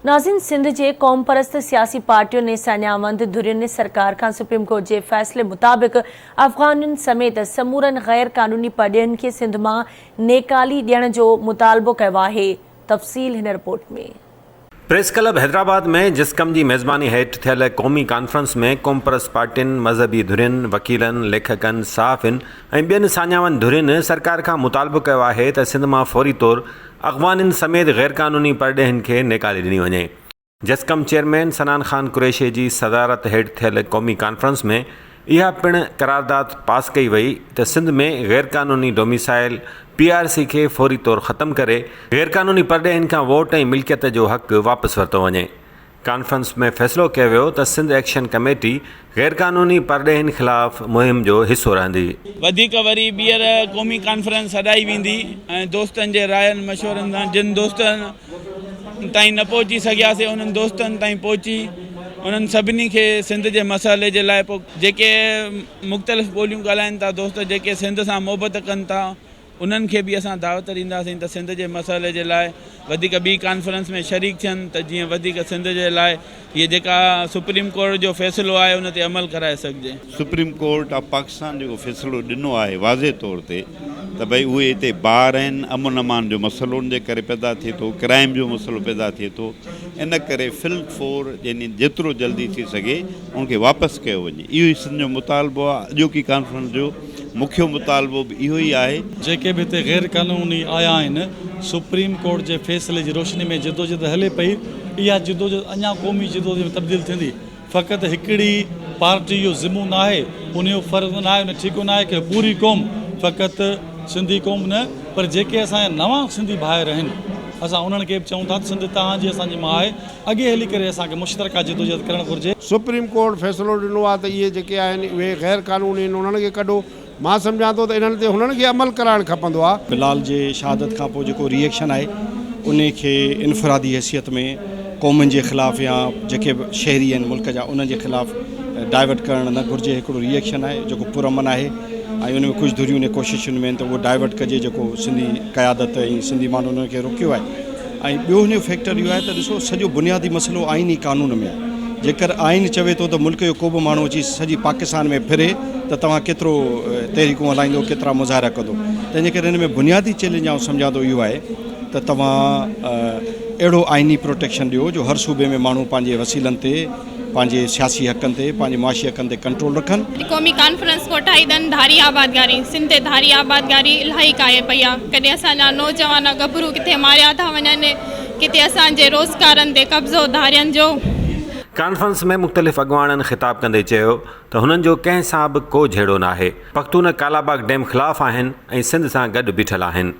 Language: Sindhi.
ناظرين سنڌ جي قومپرست سياسي پارٽين ۽ ساڃاهوند ڌرين سرڪار کان سپريم ڪورٽ جي فيصلي مطابق افغانين سميت سمورن غير قانوني پرڏيهين کي سنڌ مان نيڪالي ڏيڻ جو مطالبو ڪيو آهي تفصيل هن رپورٽ ۾. پريس ڪلب حيدرآباد ۾ جسقم جي ميزباني هيٺ ٿيل قومي ڪانفرنس ۾ قومپرست پارٽين، مذهبي ڌرين، وڪيلن، ليکڪن، صحافين ۽ ٻين ساڃاهوند ڌرين سرڪار کان مطالبو ڪيو آهي ته سنڌ مان فوري طور اغوانين سميت غيرقانوني پرڏيهين کي نيڪالي ڏني وڃي. جسقم چيئرمين صنعان خان قريشي جي صدارت هيٺ ٿيل قومي ڪانفرنس ۾ اها پڻ قرارداد پاس ڪئي وئي ته سنڌ ۾ غيرقانوني ڊوميسائل پي آر سي کي فوري طور ختم ڪري غيرقانوني پرڏيهين کان ووٽ ۽ ملڪيت جو حق واپس ورتو وڃي. ڪانفرنس ۾ فيصلو ڪيو ويو ته سنڌ ايڪشن ڪميٽي غيرقانوني پرڏيهين خلاف مهم جو حصو رهندي. وڌيڪ وري ٻيهر قومي ڪانفرنس سڏائي ويندي ۽ دوستن جي راين مشورن سان جن دوستن تائين نه پهچي سگهياسي انهن دوستن تائين پهچي انهن سڀني کي سنڌ جي مسئلي جي لاء پوء جيڪي مختلف ٻوليون ڳالهائين ٿا دوست جيڪي سنڌ سان محبت ڪن ٿا انهن کي به اسان دعوت ڏينداسين ته سنڌ جي مسئلي جي لاء وڌيڪ ٻي ڪانفرنس ۾ شريڪ ٿين ته جيئن وڌيڪ سنڌ جي لاء هيء جيڪا سپريم ڪورٽ جو فيصلو آهي ان تي عمل ڪرائي سگهجي. سپريم ڪورٽ آف پاڪستان جيڪو فيصلو ڏنو آهي واضح طور تي ته ڀئي اهي هتي بار آهن، امن امان جو مسئلو ان جي ڪري پيدا ٿئي ٿو، ڪرائيم جو مسئلو پيدا ٿئي ٿو، ان ڪري في الفور يعني جيترو جلدي ٿي سگهي ان کي واپس ڪيو وڃي اهو ئي سنڌ جو مطالبو آهي، اڄوڪي ڪانفرنس جو مکيو مطالبو به اهو ئي آهي. جيڪي به هتي غير قانوني آيا آهن، سپريم ڪورٽ جي فيصلي جي روشني ۾ جدوجھد هلي پئي، اها جدوجھد اڃا قومي جدوجھد ۾ تبديل ٿيندي، فقط هڪڙي پارٽي جو ذمو ناهي، انهي جو فرض ناهي، ان ٺيڪو ناهي ڪه پوري قوم فقط سنڌي قوم نه پر جيڪي اسان جا نوان سنڌي ڀائر آهن اسان انهن کي به چئون ٿا ته سنڌ توهان جي اسان جي ماء آهي، اڳي هلي ڪري اسان کي مشترڪه جدوجهد ڪرڻ گهرجي. سپريم ڪورٽ فيصلو ڏنو آهي ته اهي جيڪي آهن اهي غير قانوني آهن انهن کي ڪڍو، مان سمجهان ٿو ته انهن تي هنن کي عمل ڪرائڻ کپندو آهي. بلال جي شهادت کان پوء جيڪو ري ايڪشن آهي انهي کي انفرادي حيثيت ۾ قومن جي خلاف يا جيڪي به شهري آهن ملڪ جا انهن جي خلاف ڊائيورٽ ڪرڻ نه گهرجي هڪڙو ري ايڪشن آهي جيڪو پرامن آهي ۽ ان ۾ ڪجهه ڌريون انهي ڪوششن ۾ آهن ته اهو ڊائيورٽ ڪجي جيڪو سنڌي قيادت ۽ سنڌي ماڻهن انهن کي روڪيو آهي. ۽ ٻيو هن جو فيڪٽر اهو آهي ته ڏسو سڄو بنيادي مسئلو آئيني قانون ۾ آهي جيڪر آئين چوي ٿو ته ملڪ جو ڪوبه ماڻهو اچي سڄي پاڪستان ۾ ڦري ته توهان ڪيترو تحريڪون هلائيندو ڪيترا مظاهرا ڪندو تنهن جي ڪري هن ۾ بنيادي چئلينج آئون سمجهان ٿو اهو آهي ته توهان اهڙو آئيني پروٽيڪشن ڏيو جو هر صوبي ۾ ماڻهو پنهنجي وسيلن تي پنهنجي سياسي حقن تي، پنهنجي معاشي حقن تي ڪنٽرول رکن. قومي ڪانفرنس ڪوٺائي ڏن ڌاري آبادگاري سنڌ تي ڌاري آبادگاري الاهي ڪاهي پئي آ ڪڏهن اسان جا نوجوان ڳڀرو ڪٿي ماريا ٿا وڃن ڪٿي اسان جي روزگارن تي قبضو ڌارين جو. ڪانفرنس ۾ مختلف اڳواڻن خطاب ڪندي چيو ته هنن جو ڪنهن سان به ڪو جهيڙو ناهي، پختون ڪالاباغ ڊيم خلاف آهن ۽ سنڌ سان گڏ بيٺل آهن.